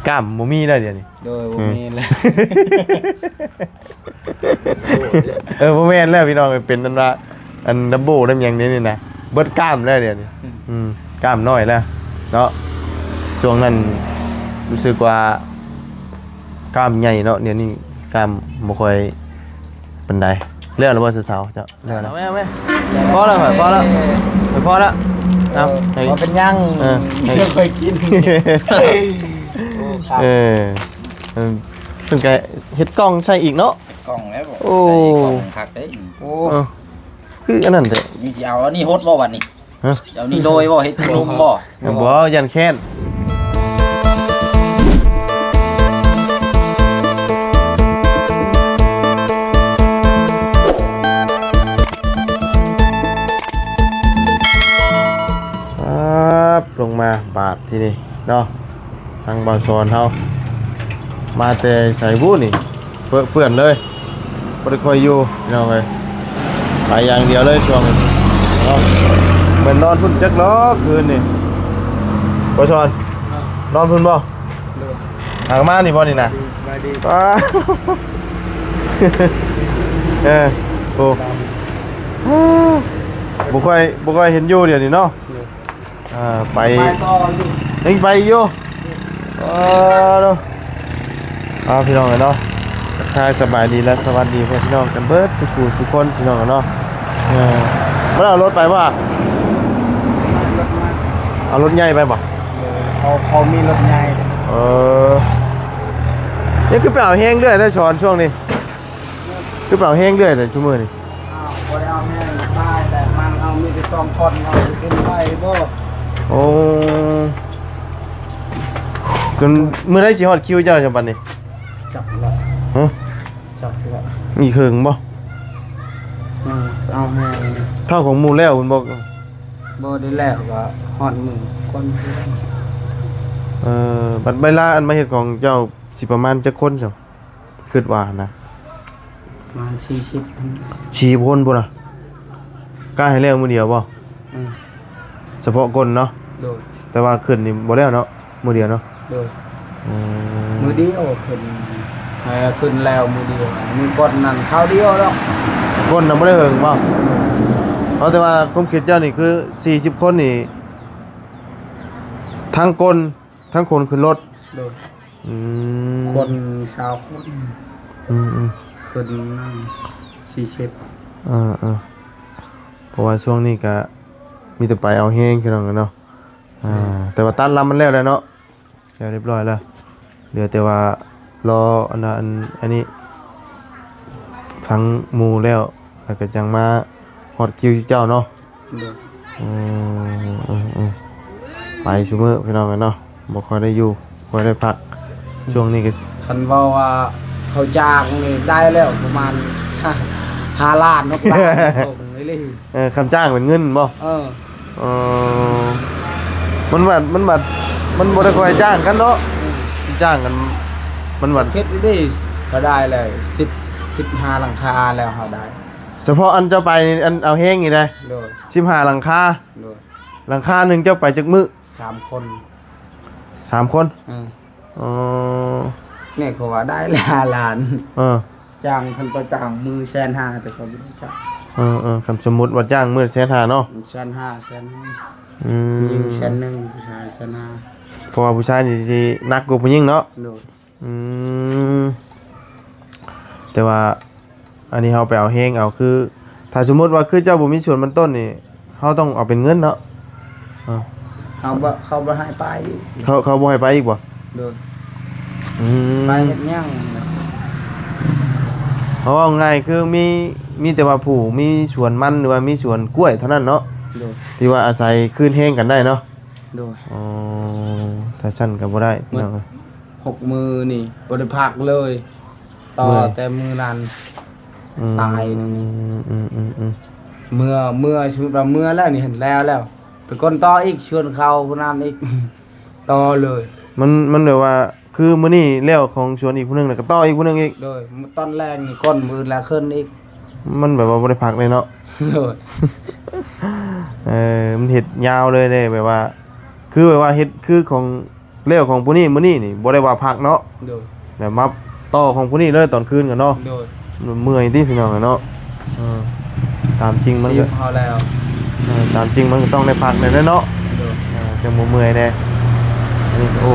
ກ້າມບໍ່ມີແລ້ວດຽວນີ້. ໂດຍ ບໍ່ມີແລ້ວ. ເອີ ບໍ່ແມ່ນແລ້ວພີ່ນ້ອງເອີຍ ເປັນອັນວ່າ ອັນດັບເບິນດັບຫຍັງດຽວນີ້ນະ ເບິດກ້າມແລ້ວດຽວນີ້. ອືມ ອືມ ກ້າມນ້ອຍແລ້ວເນາະ. ຊ່ວງນັ້ນຮູ້ສຶກວ່າກ້າມໃຫຍ່ເນາະ ດຽວນີ້ກ້າມບໍ່ຄ່ອຍປານໃດ. ແລ້ວລະບໍ່ສາວໆ ເຈົ້າ? ແລ້ວລະ ເອົາແມ່ ເອົາແມ່ ພໍແລ້ວ ພໍແລ້ວ ພໍແລ້ວ. ເອົາ ເອີ ໃຫ້ ບໍ່ເປັນຫຍັງ ເອີ ໃຫ້ ເຈົ້າຄ່ອຍກິນ. ໂອ້ ຄັກ ເອີ ເອີ ເພິ່ນກະເຮັດກ່ອງໃສ່ອີກເນາະ. ເຮັດກ່ອງແລ້ວ. ໂອ້ ໃສ່ກ່ອງຄັກເດ້. ໂອ້ ເອີ ຄືອັນນັ້ນແທ້. ຍັງຊິເອົາອັນນີ້ຫົດບໍ່ບັດນີ້? ຮະ? ຊິເອົານີ້ໂລຍບໍ່? ເຮັດຂະໜົມບໍ່? ບໍ່ ຢ້ານແຄ້ນ. ປັບ ລົງມາບາດທີ່ນີ້ເນາະ ທາງບ່າວສອນເຮົາ ມາແຕ່ໃສບຸນີ້ ເປິເປື້ອນເລີຍ ບໍ່ໄດ້ຄ່ອຍຢູ່ພີ່ນ້ອງເອີຍ ໄປຢ່າງດຽວເລີຍຊ່ວງນີ້ເນາະ. ແມ່ນນອນພຸ້ນຈັກຫຼອກຄືນນີ້ ບ່າວສອນ ນອນພຸ້ນບໍ່? ຫາກະມານີ້ບໍ່ນີ້ນະ? ສະບາຍດີ ປ້າ ເອີ ໂອ້ ບໍ່ຄ່ອຍ ບໍ່ຄ່ອຍເຫັນຢູ່ດຽວນີ້ເນາະ. ອ່າ ໄປ ໄປຕໍ່ຢູ່ ຍັງໄປຢູ່. ເອີ ເນາະ ເອົາ ພີ່ນ້ອງເອີຍເນາະ ທັກທາຍສະບາຍດີ ແລະ ສະຫວັດດີເພື່ອນພີ່ນ້ອງກັນເບິດສູ່ຜູ້ສູ່ຄົນ ພີ່ນ້ອງເນາະ. ເອີ ມັນເອົາລົດໄປບໍ່? ລົດມາ ເອົາລົດໃຫຍ່ໄປບໍ່? ເອີ ເຂົາ ເຂົາມີລົດໃຫຍ່. ເອີ ຍັງຄືໄປເອົາແຮງເລື້ອຍແທ້ສອນ ຊ່ວງນີ້ ຄືໄປເອົາແຮງເລື້ອຍແທ້ຊຸມື້ນີ້? ອ້າວ ບໍ່ໄດ້ເອົາແຮງ ຕາຍແລ້ວ ມັນເອົາມີແຕ່ສອງຄົນ ເຮົາຊິຂຶ້ນໄປບໍ່? ໂອ້ ຈົນມື້ໃດຊິຮອດຄິວເຈົ້າຊັ້ນບັດນີ້? ຈັກແລ້ວ ຮະ? ຈັກແລ້ວ ອີກເຄິ່ງບໍ່? ອືມ ເອົາແຮງ ເທົ່າຂອງໝູ່ແລ້ວພຸ້ນບໍ່? ບໍ່ໄດ້ແລ້ວ ກໍຮອດມື້ຄົນ. ເອີ ບັດເວລາອັນມາເຮັດຂອງເຈົ້າ ຊິປະມານຈັກຄົນຊັ້ນ? ຄິດວ່ານະ ປະມານສີ່ສິບ ສີ່ສິບຄົນພຸ້ນນະ. ກະໃຫ້ແລ້ວມື້ດຽວບໍ່? ອືມ ສະເພາະກົ້ນເນາະ. ໂດຍ ແຕ່ວ່າຂຶ້ນນີ້ບໍ່ແລ້ວເນາະ ມື້ດຽວເນາະ. ໂດຍ ອືມ ມື້ດຽວຂຶ້ນ ໃຫ້ຂຶ້ນແລ້ວມື້ດຽວ ມື້ກ້ນນັ້ນຄາວດຽວດອກ. ກົ້ນນະບໍ່ໄດ້ເຫິງບໍ່? ເອົາ ແຕ່ວ່າຄວາມຄິດເຈົ້ານີ້ຄືສີ່ສິບຄົນນີ້ ທັງກົ້ນ ທັງຄົນຂຶ້ນລົດ. ໂດຍ ອືມ ຄົນຊາວຄົນ ອືມໆ ຂຶ້ນນັ່ງສີ່ສິບ. ເອີໆ ເພາະວ່າຊ່ວງນີ້ກະມີແຕ່ໄປເອົາແຮງ ພີ່ນ້ອງເອີຍເນາະ. ອ່າ ແຕ່ວ່າຕັດລຳມັນແລ້ວແລ້ວເນາະ ແລ້ວຮຽບຮ້ອຍແລ້ວ ເຫຼືອແຕ່ວ່າລໍອັນ ອັນ ອັນນີ້ ທັງໝູ່ແລ້ວ ແລ້ວກໍຈັ່ງມາຮອດຄິວເຈົ້າເນາະ. ໂດຍ ອືມ ອືມ ອືມ ໄປຊຸມື້ພີ່ນ້ອງເອີຍເນາະ ບໍ່ຄ່ອຍໄດ້ຢູ່ ບໍ່ຄ່ອຍໄດ້ພັກ ອືມ ຊ່ວງນີ້ກໍ ຄັນເວົ້າວ່າເຂົ້າຈ້າງນີ້ໄດ້ແລ້ວປະມານຫ້າລ້ານ ຫົກລ້ານ ໂອ້ຍ ເອີ ຄຳຈ້າງເປັນເງິນບໍ່? ເອີ ເອີ ມັນວ່າ ມັນວ່າ ມັນບໍ່ໄດ້ຄ່ອຍຈ້າງກັນເນາະ ອືມ ຈ້າງກັນ ມັນວ່າ ເຮັດໄດ້ ເທົ່າໃດແລ້ວ ສິບ ສິບຫ້າຫຼັງຄາແລ້ວເຮົາໄດ້ ສະເພາະອັນເຈົ້າໄປນີ້ ອັນເອົາແຮງນີ້ໄດ໋. ໂດຍ ສິບຫ້າຫຼັງຄາ. ໂດຍ ຫຼັງຄາໜຶ່ງເຈົ້າໄປຈັກມື້? ສາມຄົນ ສາມຄົນ. ອືມ ອໍ ນີ້ເຂົາວ່າໄດ້ລະຫ້າລ້ານ ເອີ ຈ້າງ ຄັນກໍຈ້າງມື້ແສນຫ້າ ແຕ່ເຂົາບໍ່ໄດ້ຈ້າງ. ເອີໆ ຄັນສົມມຸດວ່າຈ້າງມື້ແສນຫ້າເນາະ ແສນຫ້າ ແສນ ອືມ ຍິງແສນໜຶ່ງ ຜູ້ຊາຍແສນຫ້າ ເພາະວ່າຜູ້ຊາຍນີ້ຊິໜັກກວ່າຜູ້ຍິງເນາະ. ໂດຍ ອືມ ແຕ່ວ່າອັນນີ້ເຮົາໄປເອົາແຮງເອົາ ຄື ຖ້າສົມມຸດວ່າຄືເຈົ້າບໍ່ມີສວນມັນຕົ້ນນີ້ ເຮົາຕ້ອງເອົາເປັນເງິນເນາະ. ເອີ ເຮົາບໍ່ ເຂົາບໍ່ໃຫ້ໄປ ເຂົາ ເຂົາບໍ່ໃຫ້ໄປອີກບໍ່? ໂດຍ ອືມ ໄປເຮັດຫຍັງ? ເຮົາເວົ້າງ່າຍຄືມີ ມີແຕ່ວ່າຜູ້ມີສວນມັນ ຫຼືວ່າມີສວນກ້ວຍເທົ່ານັ້ນເນາະ ໂດຍ ທີ່ວ່າອາໄສຄືນແຮງກັນໄດ້ເນາະ. ໂດຍ ອໍ ຖ້າຊັ້ນກໍບໍ່ໄດ້ ໝົດ ພີ່ນ້ອງເອີຍ ຫົກມື້ນີ້ບໍ່ໄດ້ພັກເລີຍ ຕໍ່ແຕ່ມື້ນັ້ນ ອືມ ຕາຍ. ອືມໆໆໆ ເມື່ອ ເມື່ອ ສົມມຸດວ່າເມື່ອແລ້ວນີ້ ເຫັນແລ້ວແລ້ວ ໄປກົ້ນຕໍ່ອີກ ຊວນເຂົາຜູ້ນັ້ນອີກ ຕໍ່ເລີຍ. ມັນ ມັນແບບວ່າ ຄືມື້ນີ້ແລ້ວຂອງສວນອີກຜູ້ໜຶ່ງ ແລ້ວກໍຕໍ່ອີກຜູ້ໜຶ່ງອີກ. ໂດຍ ຕອນແລງນີ້ກ້ອນ ມື້ອື່ນແລ້ວຂຶ້ນອີກ ມັນແບບວ່າບໍ່ໄດ້ພັກເລີຍເນາະ. ໂດຍ ເອີ ມັນເຮັດຍາວເລີຍເດ້ ແບບວ່າ ຄືແບບວ່າເຮັດຄືຂອງ ແລ້ວຂອງຜູ້ນີ້ມື້ນີ້ນີ້ບໍ່ໄດ້ວ່າພັກເນາະ ໂດຍ ແລ້ວມາຕໍ່ຂອງຜູ້ນີ້ເລີຍຕອນຄືນກັນເນາະ ໂດຍ ເມື່ອຍຕິພີ່ນ້ອງເອີຍເນາະ ເອີ ຕາມຈິງມັນກໍ ຊິເຮົາແລ້ວ ເອີ ຕາມຈິງມັນກໍຕ້ອງໄດ້ພັກແດ່ເນາະ ໂດຍ ເອີ ຈັ່ງບໍ່ເມື່ອຍແດ່ ອັນນີ້ກໍ ໂອ້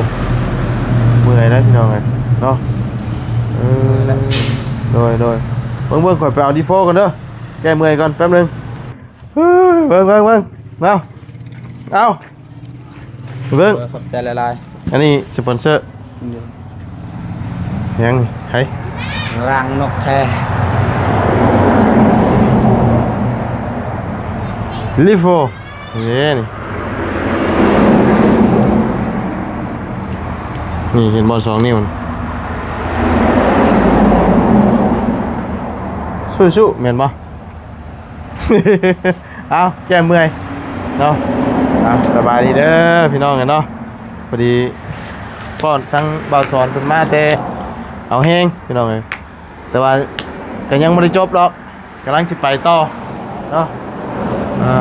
ເມື່ອຍແລ້ວພີ່ນ້ອງເອີຍເນາະ ເອີ ເມື່ອຍແລ້ວ ໂດຍ ໂດຍ ເບິ່ງໆ ຂ້ອຍໄປເອົາດີໂຟກ່ອນເດີ ແກ້ເມື່ອຍກ່ອນແປັບໜຶ່ງ ເບິ່ງ ເບິ່ງ ເບິ່ງ ເອົາ ເອົາ ເບິ່ງ ເອີ ຂອບໃຈຫຼາຍໆ ອັນນີ້ສະປອນເຊີ ອືມ ຫຍັງ ໃຜ ລັງນົກແທ້ ລີໂຟ ເດ້ ນີ້ ນີ້ເຫັນບໍ່ ສອງນິ້ວ ສູ້ໆ ແມ່ນບໍ່? ເອົາ ແກ້ເມື່ອຍເນາະ ເອົາ ສະບາຍດີເດີພີ່ນ້ອງເອີຍເນາະ ພໍດີຟ້ອນທາງບ່າວສອນເພິ່ນມາແຕ່ເອົາແຮງພີ່ນ້ອງເອີຍ ແຕ່ວ່າກໍຍັງບໍ່ໄດ້ຈົບດອກ ກຳລັງຊິໄປຕໍ່ເນາະ ເອີ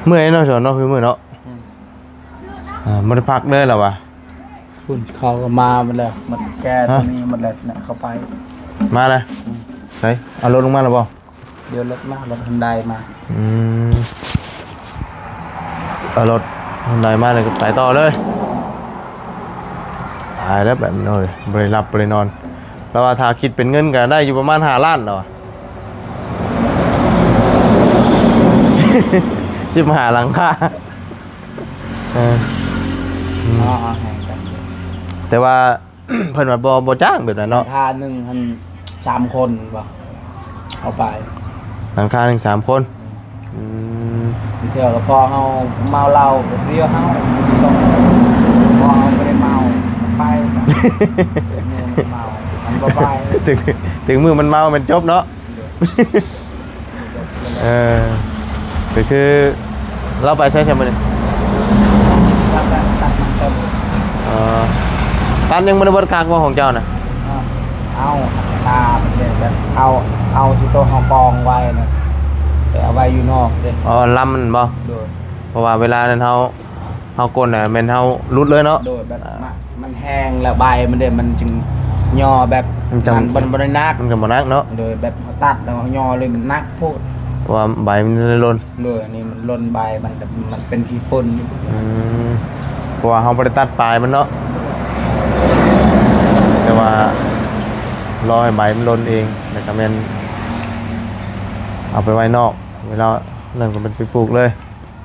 ເມື່ອຍເນາະ ສອນເນາະ ຄືມື້ເນາະ ອືມ ອ່າ ບໍ່ໄດ້ພັກເລີຍລະວ່າ ພຸ້ນ ເຂົາກໍມາໝົດແລ້ວ ໝົດແກ່ ຮະ? ຕົວນີ້ໝົດແລ້ວນະ ເຂົາໄປ ມາແລ້ວ ອືມ ໃສ ເອົາລົດລົງມາແລ້ວບໍ່? ດຽວລົດມາ ລົດຮອນໄດມາ ອືມ ເອົາລົດຮອນໄດມາແລ້ວກໍໄປຕໍ່ເລີຍ ຕາຍແລ້ວແບບນີ້ເອີຍ ບໍ່ໄດ້ຫຼັບບໍ່ໄດ້ນອນ ລາວວ່າຖ້າຄິດເປັນເງິນກໍໄດ້ຢູ່ປະມານຫ້າລ້ານລາວວ່າ ສິບຫ້າຫຼັງຄາ ເອີ ອືມ ເອົາ ເອົາໃຫ້ກັນ ແຕ່ວ່າ ເພິ່ນວ່າບໍ່ ບໍ່ຈ້າງແບບນັ້ນເນາະ ຫຼັງຄາໜຶ່ງຫັ້ນສາມຄົນບໍ່ ເອົາໄປ ຫຼັງຄາໜຶ່ງສາມຄົນ ອືມ ອືມ ບາງເທື່ອກໍພໍເຮົາເມົາເຫຼົ້າດຽວເຮົາ ສອງ ພໍເຮົາບໍ່ໄດ້ເມົາໄປ ເມື່ອມັນເມົາມັນບໍ່ໄປ ເຖິງ ເຖິງມື້ມັນເມົາແມ່ນຈົບເນາະ. ເອີ ກໍຄືລາວໄປໃສຊະມື້ນີ້? ເອີ ຕັດຍັງບໍ່ໄດ້ເບິດຄັກບໍ່ຂອງເຈົ້ານະ? ເອົາ ເອົາຊາເອົາ ເອົາທີ່ໂຕະເຮົາກອງໄວ້ນະ ໄປເອົາໄວ້ຢູ່ນອກເດ້. ອໍ ລຳມັນບໍ່? ໂດຍ ເພາະວ່າເວລານັ້ນເຮົາ ເຮົາກົນນະແມ່ນເຮົາຫຼຸດເລີຍເນາະ. ໂດຍ ແບບ ອ່າ ມັນ ມັນແຫ້ງແລ້ວໃບມັນເດ້ ມັນຈຶ່ງຍໍແບບ ມັນຈັ່ງ ມັນ ມັນບໍ່ໄດ້ໜັກ ມັນກໍບໍ່ໜັກເນາະ. ໂດຍ ແບບເຮົາຕັດແລ້ວເຮົາຍໍເລີຍມັນໜັກໂພດ ເພາະວ່າໃບມັນເລີຍຫຼົ່ນ. ໂດຍ ອັນນີ້ມັນຫຼົ່ນໃບ ມັນ ມັນເປັນຂີ້ຝຸ່ນຢູ່. ອືມ ເພາະວ່າເຮົາບໍ່ໄດ້ຕັດປາຍມັນເນາະ ແຕ່ວ່າລໍໃຫ້ໃບມັນຫຼົ່ນເອງ ແລ້ວກໍແມ່ນເອົາໄປໄວ້ນອກ ເວລານັ້ນກໍແມ່ນໄປປູກເລີຍ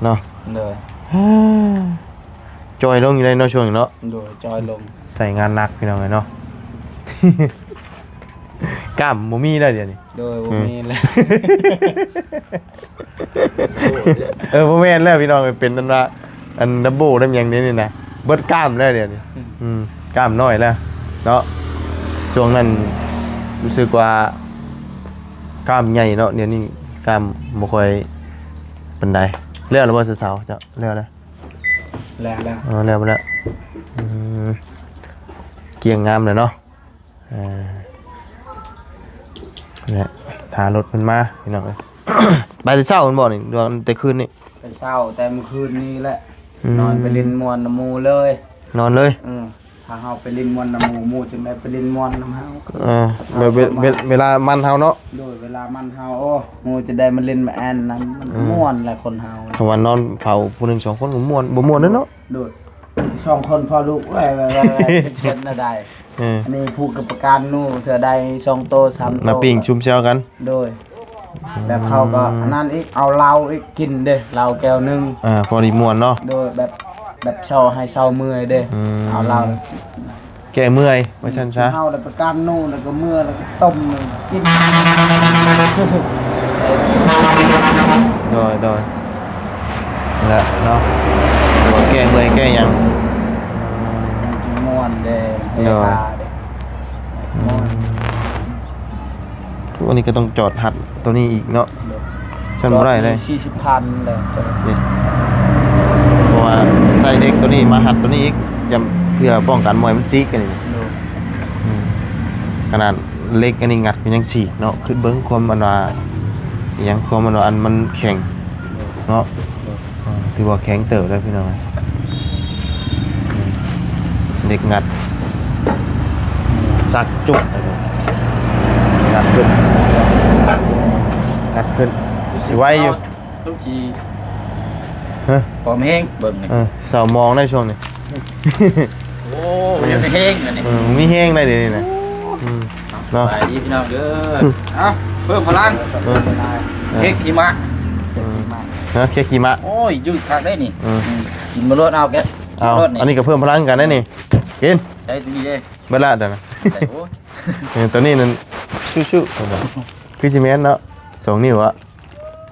ເນາະ. ໂດຍ ຈ່ອຍລົງຢູ່ໃດເນາະຊ່ວງນີ້ເນາະ. ໂດຍ ຈ່ອຍລົງ ໃຊ້ງານໜັກພີ່ນ້ອງເອີຍເນາະ ກ້າມບໍ່ມີແລ້ວດຽວນີ້. ໂດຍ ບໍ່ມີແລ້ວ ເອີ ບໍ່ແມ່ນແລ້ວພີ່ນ້ອງເອີຍ ເປັນອັນວ່າ ອັນດັບເບິນນຳຫຍັງນີ້ນີ້ນະ ເບິດກ້າມແລ້ວດຽວນີ້. ອືມ ອືມ ກ້າມນ້ອຍແລ້ວເນາະ ຊ່ວງນັ້ນຮູ້ສຶກວ່າກ້າມໃຫຍ່ເນາະ ດຽວນີ້ກ້າມບໍ່ຄ່ອຍປານໃດ. ແລ້ວລະບໍ່ສາວໆ ເຈົ້າ ແລ້ວລະ? ແລ້ວ ແລ້ວ ເອີ ແລ້ວ ແລ້ວ ອືມ ກ້ຽງງາມເລີຍເນາະ. ອ່າ ນີ້ແຫຼະ ຖ້າລົດເພິ່ນມາພີ່ນ້ອງເອີຍ. ໄປແຕ່ເຊົ້າພຸ້ນບໍ່ນີ້ ຫຼືວ່າແຕ່ຄືນນີ້? ໄປເຊົ້າ ແຕ່ມື້ຄືນນີ້ແຫຼະ. ອືມ ນອນໄປຫຼິ້ນມ່ວນນຳໝູ່ເລີຍ. ນອນເລີຍ? ເອີ ຖ້າເຮົາໄປຫຼິ້ນມ່ວນນຳໝູ່ ໝູ່ຈຶ່ງໄດ້ໄປຫຼິ້ນມ່ວນນຳເຮົາ. ເອີ ເວ ເວ ເວລາມັນເຮົາເນາະ. ໂດຍ ເວລາມັນເຮົາ ໂອ້ ໝູ່ຈະໄດ້ມາຫຼິ້ນມາແອ່ນນຳ ມັນ ອືມ ມ່ວນແຫຼະຄົນເຮົາ. ຖ້າວ່ານອນເຝົ້າຜູ້ໜຶ່ງສອງຄົນກໍມ່ວນ ບໍ່ມ່ວນເດ້ເນາະ. ໂດຍ ສອງຄົນພໍ່ລູກ ເອີຍ ເປັນແນວໃດ? ເອີ ອັນນີ້ຜູ້ກຳກັບການໜູ ເທື່ອໃດສອງໂຕສາມໂຕ ມາປີ້ງຊຸມແຊວກັນ. ໂດຍ ອືມ ແບບເຂົາກໍອັນນັ້ນອີກ ເອົາເຫຼົ້າອີກກິນເດ້ ເຫຼົ້າແກ້ວໜຶ່ງ. ອ່າ ພໍດີມ່ວນເນາະ. ໂດຍ ແບບ ແບບເຊົາໃຫ້ເຊົາເມື່ອຍເດ້. ອືມ ເອົາເຫຼົ້າ ແກ້ເມື່ອຍວ່າຊັ້ນຊະ. ເຮົາໄດ້ໄປການໜູ ແລ້ວກໍເມື່ອ ແລ້ວກໍຕົ້ມກິນ. ໂດຍ ໂດຍ ແຫຼະເນາະ ແກ້ເມື່ອຍແກ້ຫຍັງ. ມ່ວນເດ້ ເພລາເດ້ ມ່ວນ. ອືມ ໂອ້ ອັນນີ້ກໍຕ້ອງຈອດຮັດໂຕນີ້ອີກເນາະ. ໂດຍ ຊັ້ນບໍ່ໄດ້ເລີຍ ສີ່ສິບພັນເລີຍ. ນີ້ ເພາະວ່າໃສ່ເຫຼັກໂຕນີ້ມາຮັດໂຕນີ້ອີກ ຢ້ານເພື່ອປ້ອງກັນບໍ່ໃຫ້ມັນສີກອັນນີ້. ໂດຍ ອືມ ຂະໜາດເຫຼັກອັນນີ້ງັດກໍຍັງສີກເນາະ. ຄຶດເບິ່ງຄວາມອັນວ່າ ອີ່ຫຍັງ ຄວາມອັນວ່າ ອັນມັນແຂງເນາະ. ໂດຍ ອືມ ຖືວ່າແຂງເຕີບເດີພີ່ນ້ອງ. ເດັກງັດ ຊັກຈຸກ ງັດຂຶ້ນ ງັດຂຶ້ນ ຊິໄວຢູ່ ຕ້ອງຊິ ຮະ ພ້ອມແຮງເບິ່ງນີ້ ເອີ ເສົ້າໝອງໄດ້ຊ່ວງນີ້ ໂອ້ ມີແຮງອັນນີ້ ເອີ ມີແຮງໄດ້ດຽວນີ້ນະ ອືມ ເນາະ ສະບາຍດີພີ່ນ້ອງເດີ ເອົາ ເພີ່ມພະລັງ ເອີ ເຄັກຫິມະ ເອີ ເຄັກຫິມະ ໂອ້ຍ ຢືດຄັກເດ້ນີ້ ເອີ ກິນມາໂລດ ເອົາແກະ ເອົາ ອັນນີ້ກໍເພີ່ມພະລັງກັນໄດ້ນີ້ ກິນ ໃສ່ຕົວນີ້ເດ້ ເບິດລະຕົວນັ້ນ ໃສ່ ໂອ້ຍ ເອີ ຕົວນີ້ນັ້ນ ຊຸໆ ຄືຊິແມ່ນເນາະ ສອງນິ້ວອະ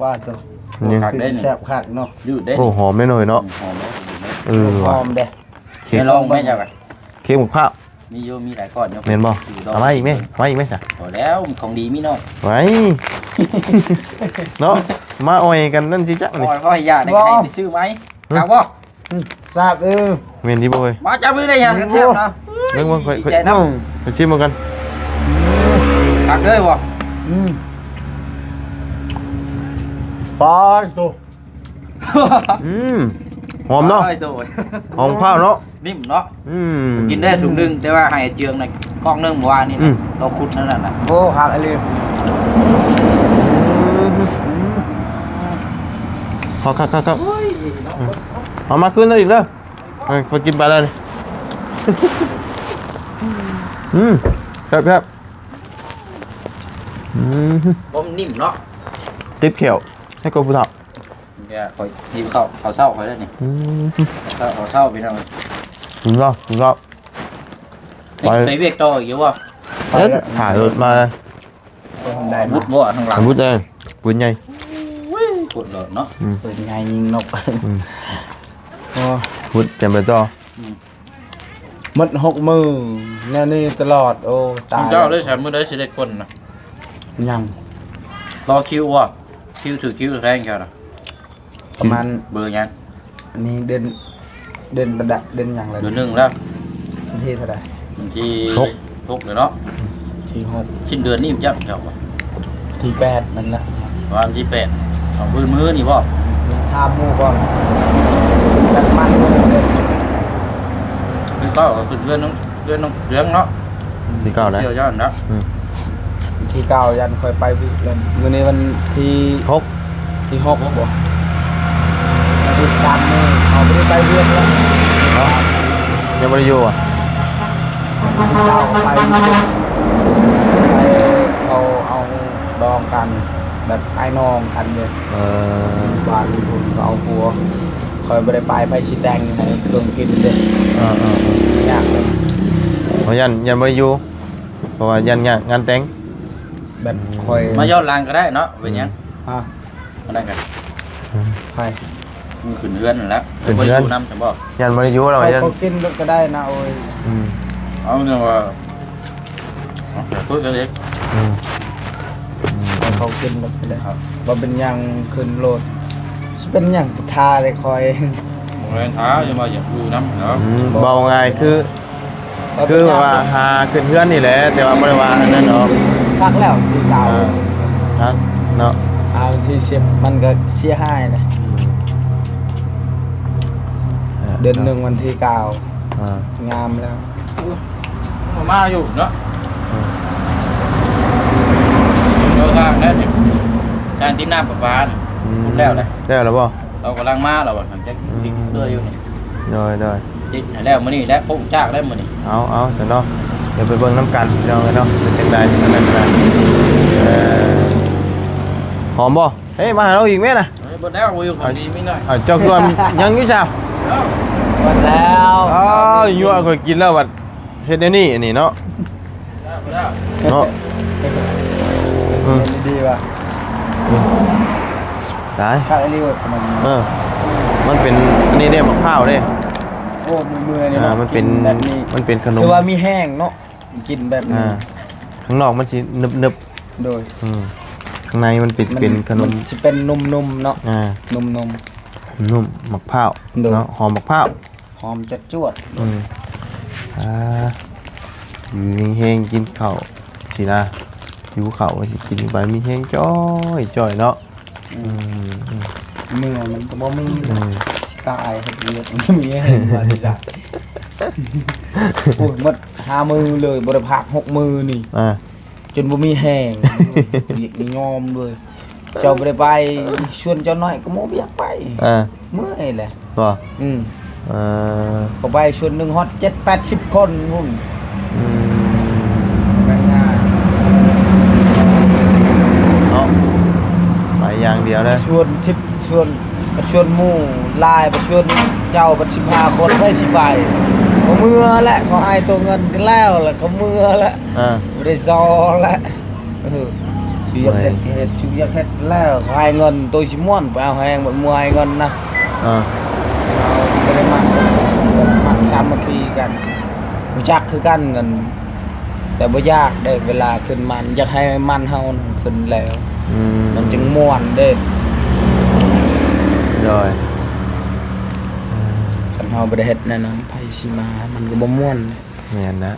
ວ່າຕົວ ຄັກເດ້ນີ້ ແຊບຄັກເນາະ ຢືດເດ້ ໂອ້ ຫອມແນ່ນອນເນາະ ຫອມເດ້ ເອີ ຫອມເດ້ ເຄັກ ລອງແມ່ນຫຍັງ ເຄັກໝາກພ້າວ ມີຢູ່ ມີຫຼາຍກ້ອນຢູ່ ແມ່ນບໍ່ ເອົາມາອີກແມ່ ເອົາມາອີກແມ່ຊະ ພໍແລ້ວ ຂອງດີມີໜ້ອຍ ໄວ້ ເນາະ ມາອ່ອຍກັນນັ້ນຊິຈັກນີ້ ອ່ອຍ ບໍ່ຢາກໄດ້ ບໍ່ ໃຫ້ໄປຊື້ໃໝ່ ຮະ ຄັກບໍ່ ອືມ ຊາບ ເອີ ແມ່ນດີບໍ່ເອີຍ ມາຈັບມືໄດ້ຫຍັງ ໂອ້ ແຊບເນາະ ເບິ່ງ ເບິ່ງ ຂ້ອຍ ຂ້ອຍ ດີໃຈນຳ ຂ້ອຍຊິມເບິ່ງກ່ອນ ຄັກເລີຍບໍ່ ອືມ ປາໂຕ ອືມ ຫອມເນາະ ໂອ້ຍໂຕ ຫອມຂ້າວເນາະ ນິ້ມເນາະ ອືມ ກິນໄດ້ຖົງໜຶ່ງ ແຕ່ວ່າໃຫ້ເຈືອງນະ ກ້ອງໜຶ່ງເມື່ອວານນີ້ນະ ອືມ ເຮົາຂຸດນັ້ນນະ ໂອ້ ຄັກອີ່ຫຼີ ອືມ ຄັກໆໆໆ ໂອ້ຍ ເອົາມາຄືນເລີຍອີກເດີ ເອີ ຂ້ອຍກິນໄປແລ້ວນີ້ ອືມ ແຊບໆ ອືມ ບໍ່ ມັນນິ້ມເນາະ ຕິດແຂ້ວ ໃຫ້ກວ່າຜູ້ເຖົ້າ ເອີ ຂ້ອຍຫິວເຂົ້າ ເຂົ້າເຊົ້າຂ້ອຍແລ້ວນີ້ ອືມ ເຂົ້າເຊົ້າ ເຂົ້າເຊົ້າ ພີ່ນ້ອງ ກິນເຂົ້າ ກິນເຂົ້າ ໄປ ໄປວຽກຕໍ່ອີກຢູ່ບໍ່ ເອີ ຖ້າລົດມາ ໄດ້ ອາວຸດບໍ່ທາງຫຼັງ ອາວຸດເອີຍ ປືນໃຫຍ່ ໂອ້ຍ ໂຄດຫຼອດເນາະ ອືມ ປືນໃຫຍ່ຍິງນົກ ອືມ ໂອ້ຍ ອາວຸດ ຈຳໄປຕໍ່ ອືມ ໝົດຫົກມື້ແນວນີ້ຕະຫຼອດ ໂອ້ ຕາຍ ເຈົ້າໄດ້ສາມມື້ໄດ້ຊິໄດ້ຄົນນະ ຍັງ ລໍຄິວບໍ່ ຄິວຖືກຄິວແທງເຈົ້ານະ ປະມານ ເບີຫຍັງ ອັນນີ້ເດືອນ ເດືອນປະດັບ ເດືອນຫຍັງລະ ເດືອນໜຶ່ງແລ້ວ ວັນທີເທົ່າໃດ ວັນທີຫົກ ຫົກແລ້ວເນາະ ທີຫົກ ສິ້ນເດືອນນີ້ຈັກເຈົ້າບໍ່ ທີແປດນັ້ນລະ ປະມານທີແປດ ສອງມື້ ມື້ນີ້ບໍ່ ຖາມໝູ່ກ່ອນ ຈັກມັນມື້ເດ້ ຄືເກົ່າກໍຂຶ້ນເຮືອນ ເຮືອນນ້ອງເຮືອງເນາະ ທີເກົ້າແລ້ວ ທ່ຽວຢ້ານນະ ອືມ ທີເກົ້າຢ້ານຂ້ອຍໄປວິກແລ້ວ ມື້ນີ້ວັນທີຫົກ ທີຫົກບໍ່ ອາທິດສາມມື້ ເຮົາບໍ່ໄດ້ໄປວຽກແລ້ວ ເນາະ ຍັງບໍ່ໄດ້ຢູ່ຫວາ ທີເກົ້າໄປ ໄປ ເຂົາເອົາດອງກັນ ແບບອ້າຍນ້ອງກັນເດ້ ເອີ ບ້ານພຸ້ນເຂົາເອົາຜົວ ຂ້ອຍບໍ່ໄດ້ໄປ ໃຜຊິແຕ່ງໃຫ້ເຄື່ອງກິນເດ້ ເອີໆ ຍາກເລີຍ ເພາະຢ້ານ ຢ້ານບໍ່ໄດ້ຢູ່ ເພາະວ່າຢ້ານຍາກງານແຕ່ງ ແບບຂ້ອຍ ມາຍ້ອນຫຼັງກໍໄດ້ເນາະ ເປັນຫຍັງ ອືມ ຮະ ອັນນັ້ນກໍ ອືມ ໃຜ ມັນຂຶ້ນເຮືອນນັ້ນແຫຼະ ຂຶ້ນເຮືອນ ບໍ່ໄດ້ຢູ່ນຳຊັ້ນບໍ່ ຢ້ານບໍ່ໄດ້ຢູ່ແລ້ວ ເຂົາ ຢ້ານ ເຂົາກິນລົດກໍໄດ້ນະ ໂອ້ຍ ອືມ ເອົາແນວວ່າ ເອົາ ເພິ່ນກໍເຮັດ ອືມ ອືມ ເຂົາກິນລົດກໍໄດ້ ບໍ່ເປັນຫຍັງ ຂຶ້ນໂລດ ຊິເປັນຫຍັງ ຖ້າແຕ່ຂ້ອຍ ບໍ່ແມ່ນຖ້າ ຢ່າວ່າຢາກຢູ່ນຳເນາະ ອືມ ເວົ້າງ່າຍຄື ຄືວ່າຫາຂຶ້ນເຮືອນນີ້ແຫຼະ ແຕ່ວ່າບໍ່ໄດ້ວ່າອັນນັ້ນດອກ ຄັກແລ້ວທີ່ເກົ່າ ເອີ ຄັກເນາະ ອ່າ ວັນທີສິບມັນກໍເສຍຫາຍແຫຼະ ເດືອນໜຶ່ງວັນທີເກົ້າ ອ່າ ງາມແລ້ວ ມາຢູ່ເນາະ ເອີ ເດີນທາງແລ້ວນີ້ ການຕິດນ້ຳປະປານີ້ ອືມ ພຸ້ນແລ້ວແຫຼະ ແລ້ວແລ້ວບໍ່? ເຮົາກຳລັງມາແລ້ວວ່າ ຫຼັງຈາກ ອືມ ຕິດເລື້ອຍຢູ່ນີ້ ໂດຍໆ ຕິດໃຫ້ແລ້ວມື້ນີ້ແຫຼະ ໂປ້ງຈາກແລ້ວມື້ນີ້ ເອົາໆ ຊັ້ນເນາະ ດຽວໄປເບິ່ງນຳກັນພີ່ນ້ອງເອີຍເນາະ ເປັນຈັ່ງໃດອັນນັ້ນນະ ເອີ ຫອມບໍ່? ເອີ ມາຫາເຮົາອີກແມ່ນະ ເອີ ເບິດແລ້ວ ບໍ່ຢູ່ ຂອງດີມີໜ້ອຍ ເອົາ ເຈົ້າຄືວ່າຍັງຢູ່ຊະ ເບິດແລ້ວ ອ້າວ ຍົວະຂ້ອຍກິນແລ້ວບັດ ເຮັດແນວນີ້ ອັນນີ້ເນາະ ເນາະ ເອີ ເຮັດດີວ່າ ອືມ ຕາຍ ຄັກອີ່ຫຼີເວີຍ ເອີ ມັນເປັນອັນນີ້ເດ້ ໝາກພ້າວເດ້ ໂອ້ ເມື່ອຍໆ ນີ້ ອ່າ ເນາະ ມັນເປັນ ກິນແບບນີ້ ມັນເປັນຂະໜົມ ຖືວ່າມີແຮງເນາະ ກິນແບບນີ້ ອ່າ ຂ້າງນອກມັນຊິໜຶບໆ ໂດຍ ອືມ ຂ້າງໃນມັນເປັນ ມັນ ເປັນຂະໜົມ ມັນຊິເປັນນຸ່ມໆ ເນາະ ອ່າ ນຸ່ມໆ ນຸ່ມ ໝາກພ້າວ ໂດຍ ເນາະ ຫອມໝາກພ້າວ ຫອມຈວດໆ ອືມ ອ່າ ຢູ່ມີແຮງກິນເຂົ້າຊີ້ນະ ຫິວເຂົ້າຊິກິນໄປ ມີແຮງຈ່ອຍໆ ເນາະ ອືມ ອືມ ເມື່ອຍມັນກໍບໍ່ມີ ອືມ ຊິຕາຍເຮັດວຽກ ມີແຮງວ່າຊິໄດ້ ໂອ້ຍ ໝົດຫ້າມື້ເລີຍ ບໍ່ໄດ້ພັກຫົກມື້ນີ້ ອ່າ ຈົນບໍ່ມີແຮງ ວຽກນີ້ຍອມເລີຍ. ເຈົ້າບໍ່ໄດ້ໄປ ຊວນເຈົ້ານ້ອຍກໍບໍ່ຢາກໄປ ອ່າ ເມື່ອຍແຫຼະ ບໍ່? ອືມ ເອີ ກໍໄປຊວນໜຶ່ງຮອດເຈັດແປດສິບຄົນພຸ້ນ ອືມ ແມ່ນງານເນາະ ໄປຢ່າງດຽວເລີຍ ຊວນສິບ ຊວນ ຊວນໝູ່ຫຼາຍ ໄປຊວນເຈົ້າບັດສິບຫ້າຄົນ ໃຜຊິໄປ? ກໍເມືອແຫຼະ ເຂົາໃຫ້ໂຕເງິນກັນແລ້ວ ແລ້ວກໍເມືອແຫຼະ ອ່າ ບໍ່ໄດ້ຊໍແຫຼະ. ເອີ ຊິຢາກເຮັດ ເຮັດ ຊິຢາກເຮັດແລ້ວ ໃຫ້ເງິນໂຕຊິມ່ວນ ໄປເອົາແຮງ ບໍ່ມີໃຫ້ເງິນນະ ອ່າ ເຮົາບໍ່ໄດ້ມັກ ມັກສາມັກຄີກັນ ຮູ້ຈັກຄືກັນ ແຕ່ບໍ່ຢາກໄດ້ ເວລາຂຶ້ນມັນ ຢາກໃຫ້ມັນເຮົາຂຶ້ນແລ້ວ ອືມ ມັນຈຶ່ງມ່ວນເດ້ ໂດຍ ຄັນເຮົາບໍ່ໄດ້ເຮັດແນວນັ້ນ ໃຜຊິມາ ມັນກໍບໍ່ມ່ວນ ແມ່ນນະ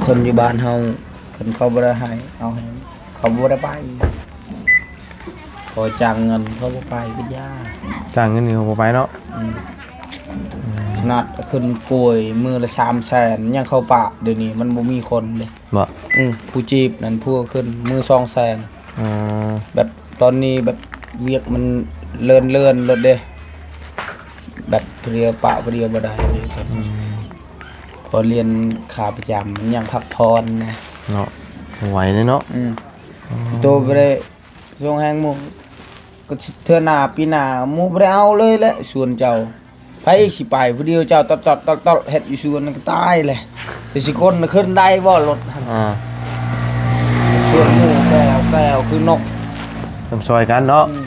ຄົນຢູ່ບ້ານເຮົາ ຄັນເຂົາບໍ່ໄດ້ໃຫ້ເອົາໃຫ້ ເຂົາບໍ່ໄດ້ໄປ ເພາະວ່າຈ້າງເງິນເຂົາບໍ່ໄປກໍຢ່າ ຈ້າງເງິນນີ້ເຂົາບໍ່ໄປເນາະ ອືມ ຂະໜາດຂຶ້ນກວຍມື້ລະສາມແສນ ຍັງເຂົ້າປະ ດຽວນີ້ມັນບໍ່ມີຄົນເດ້ ບໍ່ ອືມ ຜູ້ຈີບນັ້ນຜູ້ຂຶ້ນມື້ສອງແສນ ອໍ ແບບຕອນນີ້ແບບວຽກມັນເລື່ອນໆໂລດເດ້ ແບບຜູ້ດຽວປະຜູ້ດຽວບໍ່ໄດ້ເດ້ ອືມ ພໍລຽນຂາປະຈຳ ມັນຍັງພັກຜ່ອນນະ ເນາະ ບໍ່ໄຫວເດ້ເນາະ ອືມ ອໍ ໂຕບໍ່ໄດ້ສົ່ງແຮງໝູ່ ກໍເທື່ອໜ້າປີໜ້າໝູ່ບໍ່ໄດ້ເອົາເລີຍແຫຼະ ຊວນເຈົ້າ ໃຜອີກຊິໄປ ຜູ້ດຽວເຈົ້າຕອດໆ ເຮັດຢູ່ສວນນັ້ນກໍຕາຍແຫຼະ ແຕ່ຊິຂົນຂຶ້ນໄດ້ບໍ່ລົດຫັ້ນ ອ່າ ຊວນໝູ່ແຊວໆຄືນົກ ຕ້ອງຊ່ອຍກັນເນາະ ອືມ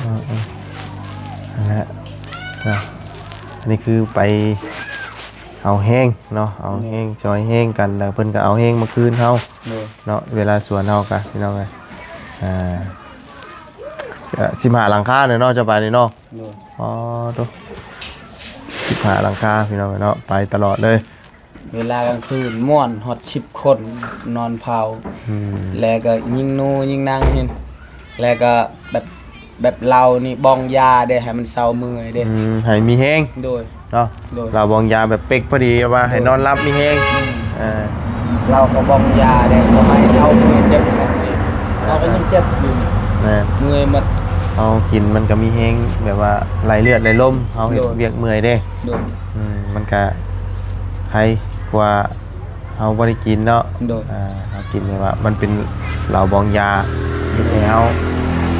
ອໍ ເອີໆ ນັ້ນແຫຼະ ເນາະ ອັນນີ້ຄືໄປເອົາແຮງເນາະ ເອົາແຮງ ໂດຍ ຊ່ອຍແຮງກັນ ແລ້ວເພິ່ນກໍເອົາແຮງມາຄືນເຮົາ ໂດຍ ເນາະ ເວລາສວນເຮົາກະ ພີ່ນ້ອງເອີຍ ອ່າ ສິບຫ້າຫຼັງຄາເນາະ ເຈົ້າໄປນີ້ເນາະ ໂດຍ ອໍ ໂຕ ສິບຫ້າຫຼັງຄາ ພີ່ນ້ອງເອີຍເນາະ ໄປຕະຫຼອດເລີຍ ເວລາກາງຄືນມ່ວນຮອດສິບຄົນນອນເຜົາ ອືມ ແລ້ວກໍຍິງໜູຍິງໜັງຫັ້ນ ແລ້ວກໍແບບ ແບບເຫຼົ້ານີ້ບອງຢາເດ້ ໃຫ້ມັນເຊົາເມື່ອຍເດ້ ອືມ ໃຫ້ມີແຮງ ໂດຍ ເນາະ ໂດຍ ເຫຼົ້າບອງຢາແບບເປັກພໍດີ ວ່າໃຫ້ ໂດຍ ນອນຫຼັບມີແຮງ ອືມ ເອີ ເຫຼົ້າກໍບອງຢາເດ້ ກໍໃຫ້ເຊົາເມື່ອຍເຈັບ ເຮົາກໍຍັງເຈັບຢູ່ນີ້ ແມ່ນ ເມື່ອຍໝົດ ເຮົາກິນມັນກໍມີແຮງ ແບບວ່າໄຫຼເລືອດໄຫຼລົມ ເຮົາເຮັດ ໂດຍ ວຽກເມື່ອຍເດ້ ໂດຍ ອືມ ມັນກໍໄຄກວ່າ ເຮົາບໍ່ໄດ້ກິນເນາະ ໂດຍ ອ່າ ເຮົາກິນແບບວ່າມັນເປັນເຫຼົ້າບອງຢາ ເຮັດໃຫ້ເຮົາ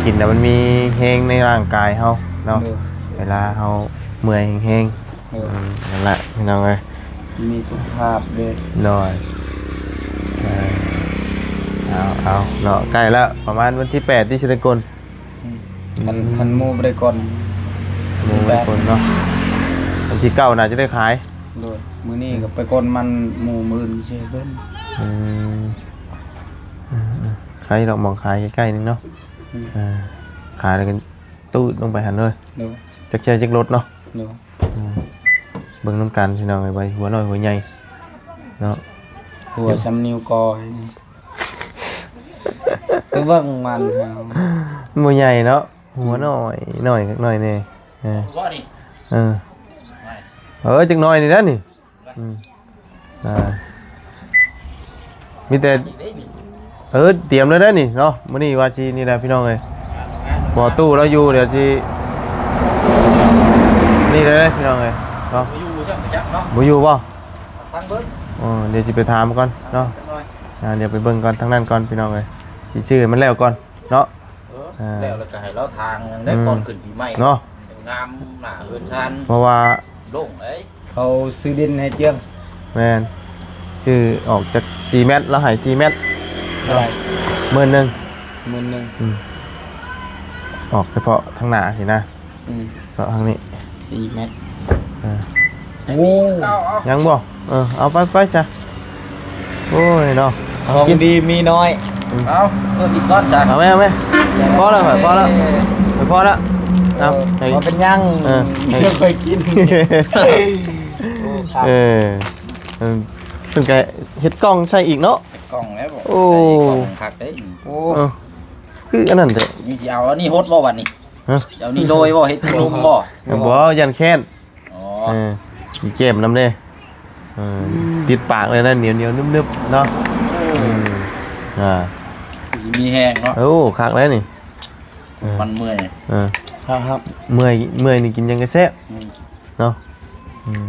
ກິນແລ້ວມັນມີແຮງໃນຮ່າງກາຍເຮົາເນາະ ໂດຍ ເວລາເຮົາເມື່ອຍແຮງໆ ໂດຍ ອືມ ນັ້ນແຫຼະພີ່ນ້ອງເອີຍ ມີສຸຂະພາບເດ້ ໂດຍ ເອີ ເອົາໆ ເນາະ ໃກ້ແລ້ວ ປະມານວັນທີແປດທີ່ຊິໄດ້ກົນ ອືມ ຄັນ ອືມ ຄັນໝູ່ບໍ່ໄດ້ກ່ອນ ໝູ່ບໍ່ໄດ້ກ່ອນເນາະ ວັນທີເກົ້າໜ້າຈະໄດ້ຂາຍ ໂດຍ ມື້ນີ້ກໍໄປກ່ອນມັນໝູ່ ມື້ອື່ນຊິໃຫ້ເພິ່ນ ອືມ ອືມໆ ຂາຍດອກ ໝ່ອງຂາຍໃກ້ໆ ໜຶ່ງເນາະ ອືມ ອ່າ ຂາຍແລ້ວກໍຕູດລົງໄປຫັ້ນເລີຍ ໂດຍ ຈັກແຈຈັກລົດເນາະ ໂດຍ ອືມ ເບິ່ງນຳກັນພີ່ນ້ອງເອີຍ ວ່າຫົວນ້ອຍຫົວໃຫຍ່ເນາະ ຫົວສ່ຳນິ້ວກ້ອຍ ໄປເບິ່ງມັນ ບໍ່ໃຫຍ່ເນາະ ຫົວນ້ອຍ ນ້ອຍຄັກນ້ອຍແນ່ ເອີ ບໍ່ນີ້ ເອີ ເອີ ຈັກໜ້ອຍນີ້ນະນີ້ ອືມ ອ່າ ມີແຕ່ ເອີ ຕຽມເລີຍເດ້ນີ້ເນາະ ມື້ນີ້ວ່າຊິນີ້ແຫຼະພີ່ນ້ອງເອີຍ ພໍຕູ້ລາວຢູ່ ດຽວຊິນີ້ເລີຍພີ່ນ້ອງເອີຍເນາະ ບໍ່ຢູ່ຊ້ຳຈັກເນາະ ບໍ່ຢູ່ບໍ່ ຟັງເບິ່ງ ເອີ ດຽວຊິໄປຖາມກ່ອນເນາະ ຈັກໜ້ອຍ ອ່າ ດຽວໄປເບິ່ງກ່ອນ ທາງນັ້ນກ່ອນພີ່ນ້ອງເອີຍ ຊິຊື້ໃຫ້ມັນແລ້ວກ່ອນ ເນາະ ເອີ ອ່າ ແລ້ວ ແລ້ວກໍໃຫ້ລາວທາງໄດ້ ອືມ ກ່ອນຂຶ້ນປີໃໝ່ເນາະ ງາມໜ້າເຮືອນຊານ ເພາະວ່າໂລ່ງເດ້ ເຂົາຊື້ດິນໃຫ້ເຈືອງ ແມ່ນ ຊື້ອອກຈັກສີ່ແມັດ ລາວໃຫ້ສີ່ແມັດ ເທົ່າໃດ? ໝື່ນໜຶ່ງ ໝື່ນໜຶ່ງ ອືມ ອອກສະເພາະທາງໜ້າຊີ້ນະ ອືມ ເພາະທາງນີ້ສີ່ແມັດ ເອີ ໂອ້ ຍັງບໍ່? ເອີ ເອົາໄປ ໄປຊະ ໂອ້ຍເນາະ ຂອງດີມີນ້ອຍ ອືມ ເອົາ ເພີ່ມອີກກ້ອນຊະ ເອົາແມ່ ເອົາແມ່ ພໍແລ້ວຂ້ອຍ ພໍແລ້ວ ເອີ ຂ້ອຍພໍແລ້ວ ເອົາ ເອີ ໃຫ້ ບໍ່ເປັນຫຍັງ ເອີ ໃຫ້ ເພິ່ນໄປກິນ ໂອ້ ຄັກ ເອີ ເອີ ເພິ່ນກໍເຮັດກ່ອງໃສ່ອີກເນາະ ເຮັດກ່ອງແລ້ວ ໂອ້ ໃສ່ກ່ອງຄັກເດ້ ໂອ້ ເອີ ຄືອັນນັ້ນແທ້ ນີ້ຊິເອົາອັນນີ້ຫົດບໍ່ບັດນີ້? ຮະ ຊິເອົານີ້ໂລຍບໍ່? ເຮັດຂະໜົມບໍ່? ບໍ່ ຢ້ານແຄ້ນ ອໍ ເອີ ມີແກ້ມນຳເດ້ ເອີ ອືມ ຕິດປາກເລີຍນະ ໜຽວໆ ໜຶບໆ ເນາະ ເອີ ອືມ ອ່າ ຊິມີແຮງເນາະ ໂອ້ ຄັກແລ້ວນີ້ ເອີ ມັນເມື່ອຍ ເອີ ຄັກໆ ເມື່ອຍ ເມື່ອຍນີ້ກິນຫຍັງກໍແຊບ ອືມ ເນາະ ອືມ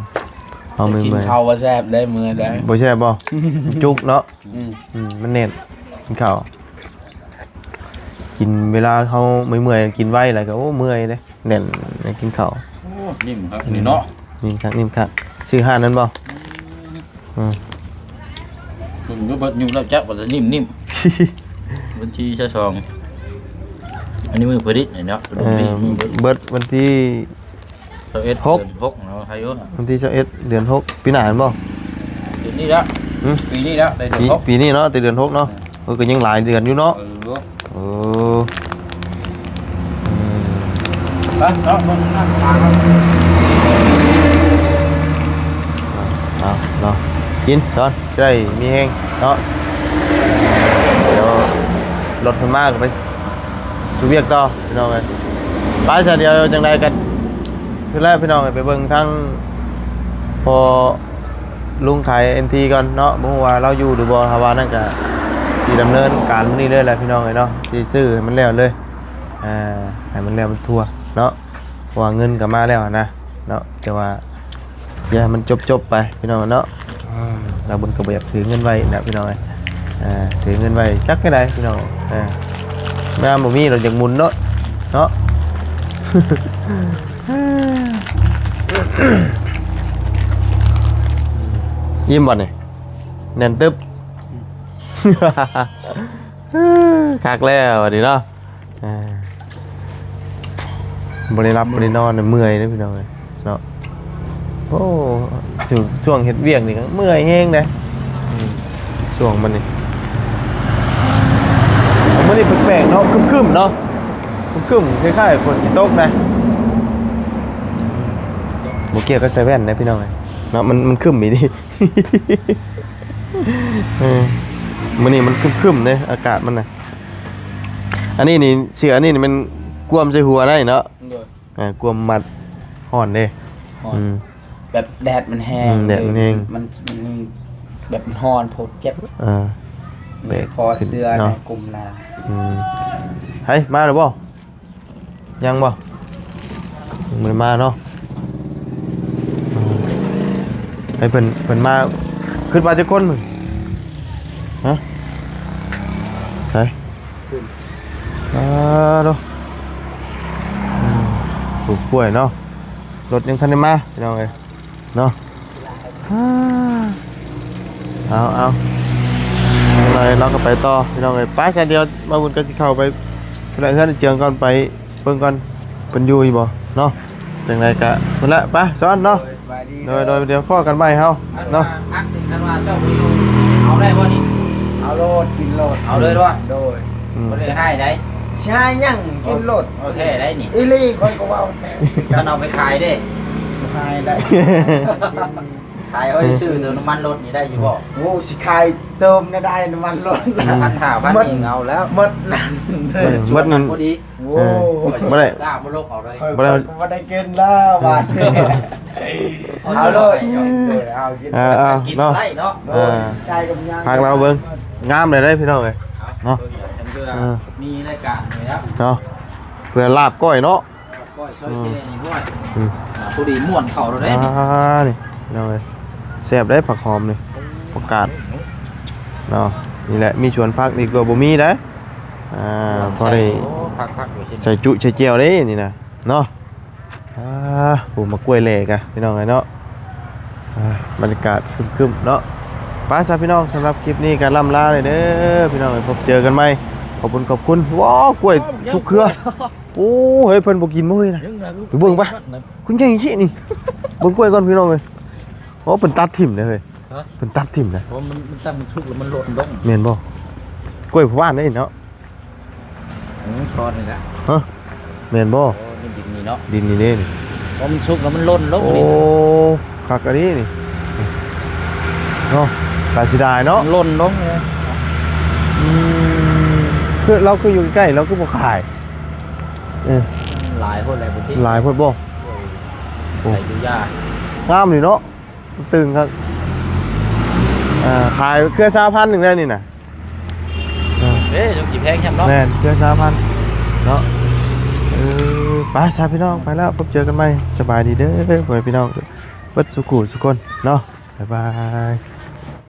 ເຮົາເມື່ອຍ ກິນເຂົ້າບໍ່ແຊບເດ້ ເມື່ອຍເດ້ ບໍ່ແຊບບໍ່? ຈຸກເນາະ ອືມ ອືມ ມັນແໜ້ນ ກິນເຂົ້າ ກິນເວລາເຮົາເມື່ອຍໆ ກິນໄວແລ້ວກໍ ໂອ້ ເມື່ອຍເດ້ ແໜ້ນ ກິນເຂົ້າ ໂອ້ ນິ້ມຄັກນີ້ເນາະ ອືມ ນິ້ມຄັກ ນິ້ມຄັກ ຊື້ຮ້ານນັ້ນບໍ່? ອືມ ອືມ ເບິ່ງດູ ເບິດຢູ່ແລ້ວ ຈັກວ່າຈະນິ້ມໆ ວັນທີຊາວສອງ ອັນນີ້ມື້ຜະລິດນີ້ເນາະ ເອີ ມື້ເບິດ ເບິດວັນທີ ຊາວເອັດ ຫົກ ເດືອນຫົກເນາະ ໃຫ້ຢູ່ ວັນທີຊາວເອັດ ເດືອນຫົກ ປີໜ້າແມ່ນບໍ່? ປີນີ້ລະ ຫື? ປີນີ້ລະ ໄດ້ເດືອນຫົກ ປີນີ້ເນາະ ແຕ່ເດືອນຫົກເນາະ ເອີ ເອີ ກໍຍັງຫຼາຍເດືອນຢູ່ເນາະ ເອີ ເອີ ອືມ ໄປເນາະ ເບິ່ງໜ້າຕາເນາະ ເອົາເນາະ ກິນກ່ອນ ຈະໄດ້ມີແຮງເນາະ ດຽວລົດເພິ່ນມາກໍໄປ ສູ່ວຽກຕໍ່ພີ່ນ້ອງເອີຍ ໄປຊະ ດຽວຈັ່ງໃດກັນ ຄືແລ້ວພີ່ນ້ອງເອີຍ ໄປເບິ່ງທາງພໍ່ລຸງຂາຍເອັນທີກ່ອນເນາະ ບໍ່ຮູ້ວ່າລາວຢູ່ຫຼືບໍ່ ຖ້າວ່ານັ້ນກະຊິດຳເນີນການມື້ນີ້ເລີຍແຫຼະພີ່ນ້ອງເອີຍເນາະ ຊິຊື້ໃຫ້ມັນແລ້ວເລີຍ ອ່າ ໃຫ້ມັນແລ້ວມັນທົ່ວເນາະ ເພາະວ່າເງິນກໍມາແລ້ວຫັ້ນນະເນາະ ແຕ່ວ່າ ຢ່າໃຫ້ມັນຈົບໆໄປພີ່ນ້ອງເນາະ ອືມ ລາວບຸນກໍບໍ່ຢາກຖືເງິນໄວ້ນະພີ່ນ້ອງເອີຍ ເອີ ຖືເງິນໄວ້ຈັກແນວໃດພີ່ນ້ອງ ເອີ ຍາມບໍ່ມີລະຢາກໝູນໂລດເນາະ ອີ່ມບໍ່ນີ້ ແໜ້ນຕຶບ ຄັກແລ້ວບັດນີ້ເນາະ. ອ່າ ບໍ່ໄດ້ຫຼັບບໍ່ໄດ້ນອນ ເມື່ອຍເດ້ພີ່ນ້ອງເອີຍເນາະ ໂອ້ ຊ່ວງ ຊ່ວງເຮັດວຽກນີ້ກໍເມື່ອຍແຮງເດ້ ອືມ ຊ່ວງມັນນີ້ ມື້ນີ້ແປກໆເນາະ ຄຶ້ມໆເນາະ ຄຶ້ມໆ ຄ້າຍໆຝົນຊິຕົກນະ ບໍ່ກ່ຽວກັບໃສ່ແວ່ນເດ້ພີ່ນ້ອງເອີຍເນາະ ມັນ ມັນຄຶ້ມອີ່ຫຼີ ເອີ ມື້ນີ້ມັນຄຶ້ມໆເດ້ ອາກາດມັນນະ. ອັນນີ້ນີ້ ເສື້ອອັນນີ້ນີ້ແມ່ນກວມໃສ່ຫົວໄດ້ເນາະ ໂດຍ ເອີ ກວມມັດ ຮ້ອນເດ້ ຮ້ອນ ອືມ ແບບແດດມັນແຮງ ອືມ ແດດມັນແຮງ ມັນ ມັນ ມັນແບບມັນຮ້ອນໂພດເຈັບ ເອີ ແບກ ພໍເສື້ອເນາະ ໃນກຸ່ມໜາ ອືມ ໃຜມາແລ້ວບໍ່? ຍັງບໍ່? ຍັງບໍ່ໄດ້ມາເນາະ ອືມ ໃຫ້ເພິ່ນ ເພິ່ນມາ ຄິດວ່າຈັກຄົນ? ຮະ? ໃສ? ອ່າ ໂດ ອືມ ປູກກ້ວຍເນາະ ລົດຍັງທັນໄດ້ມາ ພີ່ນ້ອງເອີຍ ເນາະ ເອົາ ເອົາ ໄປ ເຮົາກໍໄປຕໍ່ພີ່ນ້ອງເອີຍ ໄປຊະ ດຽວບ່າວບຸນກໍຊິເຂົ້າໄປ ເພື່ອນເຮືອນເຈືອງກ່ອນ ໄປເບິ່ງກ່ອນ ເພິ່ນຢູ່ຢູ່ບໍ່ເນາະ ຈັ່ງໃດກໍພຸ້ນແຫຼະ ໄປຊອນເນາະ ໂດຍ ໂດຍ ດຽວພໍ້ກັນໃໝ່ເຮົາເນາະ ພັກນີ້ຄັນວ່າເຈົ້າບໍ່ຢູ່ ເອົາໄດ້ບໍ່ນີ້? ເອົາໂລດ ກິນໂລດ ເອົາເລີຍບໍ່? ໂດຍ ອືມ ບໍ່ໄດ້ໃຫ້ໃດ ຊິໃຫ້ຫຍັງ ກິນໂລດ ໂອເຄໄດນີ້ ອີ່ຫຼີ ຂ້ອຍກໍເວົ້າ ຄັນເອົາໄປຂາຍເດ້ ຂາຍໄດ້ ຂາຍເອົາຊື່ເຕີມນ້ຳມັນລົດນີ້ໄດ້ຢູ່ບໍ່? ໂອ້ ຊິຂາຍເຕີມແນວໃດນ້ຳມັນລົດ ພັນຫ້າພັນ ເອງເອົາແລ້ວ ໝົດນັ້ນ ເອີ ໝົດນັ້ນ ພໍດີ ໂອ້ ເອີ ບໍ່ໄດ້ ກ້າບໍ່ລົກເອົາເລີຍ ບໍ່ໄດ້ ບໍ່ໄດ້ກິນແລ້ວບາດນີ້ ເອົາໂລດ ເອົາ ເອົາ ກິນ ເອີ ເອົາ ກິນ ເນາະ ໄດ້ເນາະ ເອີ ໃສ່ກັບຫຍັງ ພັກລາວເບິ່ງ ງາມເລີຍເດ້ພີ່ນ້ອງເອີຍ ເນາະ ເອີ ມີລາຍການນີ້ແລ້ວ ເນາະ ເພື່ອລາບກ້ອຍເນາະ ກ້ອຍຊອຍແຊ່ນີ້ດ້ວຍ ອືມ ອ່າ ພໍດີມ່ວນເຂົ້າແລ້ວເດ້ ອ່າ ນີ້ພີ່ນ້ອງເອີຍ ແຊບເດ້ຜັກຫອມນີ້ ຜັກກາດເນາະ ນີ້ແຫຼະ ມີສວນຜັກນີ້ກໍບໍ່ມີເດ້ ອ່າ ພໍໄດ້ ໂອ້ ຄັກໆຢູ່ ໃສ່ຈຸໃສ່ແຈ່ວເດ້ນີ້ນະເນາະ ອ່າ ໂອ້ ໝາກກ້ວຍແຫຼກະພີ່ນ້ອງເອີຍເນາະ ອ່າ ບັນຍາກາດຄຶ້ມໆເນາະ ໄປຊະພີ່ນ້ອງ ສຳລັບຄລິບນີ້ກໍລ່ຳລາເລີຍເດີພີ່ນ້ອງເອີຍ ພົບເຈີກັນໃໝ່ ຂອບຄຸນ ຂອບຄຸນ ວ້າວ ກ້ວຍສຸກເຄືອ ໂອ້ ເຮີ້ຍ ເພິ່ນບໍ່ກິນບໍ່ເຮີ້ຍນະ ໄປເບິ່ງປະ ຄຸນແຂ່ງຂີ້ນີ້ ເບິ່ງກ້ວຍກ່ອນພີ່ນ້ອງເອີຍ ໂອ້ ເພິ່ນຕັດຖິ້ມເດ້ເຮີ້ຍ ຮະ ເພິ່ນຕັດຖິ້ມນະ ເພາະມັນ ມັນ ຖ້າມັນສຸກແລ້ວມັນຫຼົ່ນລົງ ແມ່ນບໍ່? ກ້ວຍຫວານເດ້ເນາະ ອືມ ຊ້ອນນີ້ລະ ຮະ ແມ່ນບໍ່? ໂອ້ ນີ້ດິນນີ້ເນາະ ດິນນີ້ເດ້ນີ້ ເພາະມັນສຸກແລ້ວມັນຫຼົ່ນລົງ ໂອ້ ນີ້ ຄັກອັນນີ້ນີ້ ເນາະ ຕາເສຍດາຍເນາະ ມັນຫຼົ່ນລົງເລີຍ ອືມ ຄືລາວຄືຢູ່ໃກ້ ລາວຄືບໍ່ຂາຍ? ເອີ ຫຼາຍໂພດແຫຼະ ຫຼາຍໂພດບໍ່? ໂອ້ ໃສ່ຢູ່ຢາ ງາມນີ້ເນາະ ຕຶງຄັກ ອ່າ ຂາຍເຄືອຊາວພັນໜຶ່ງແລ້ວນີ້ນະ. ເອີ ເອີ ຕ້ອງຊິແພງແຮງເນາະ. ແມ່ນ ເຄືອຊາວພັນເນາະ. ເອີ ໄປຊະພີ່ນ້ອງ ໄປແລ້ວ ພົບເຈີກັນໃໝ່. ສະບາຍດີເດີ ພໍ່ແມ່ພີ່ນ້ອງເບິດສູ່ຄູ່ສູ່ຄົນເນາະ. ບາຍບາຍ.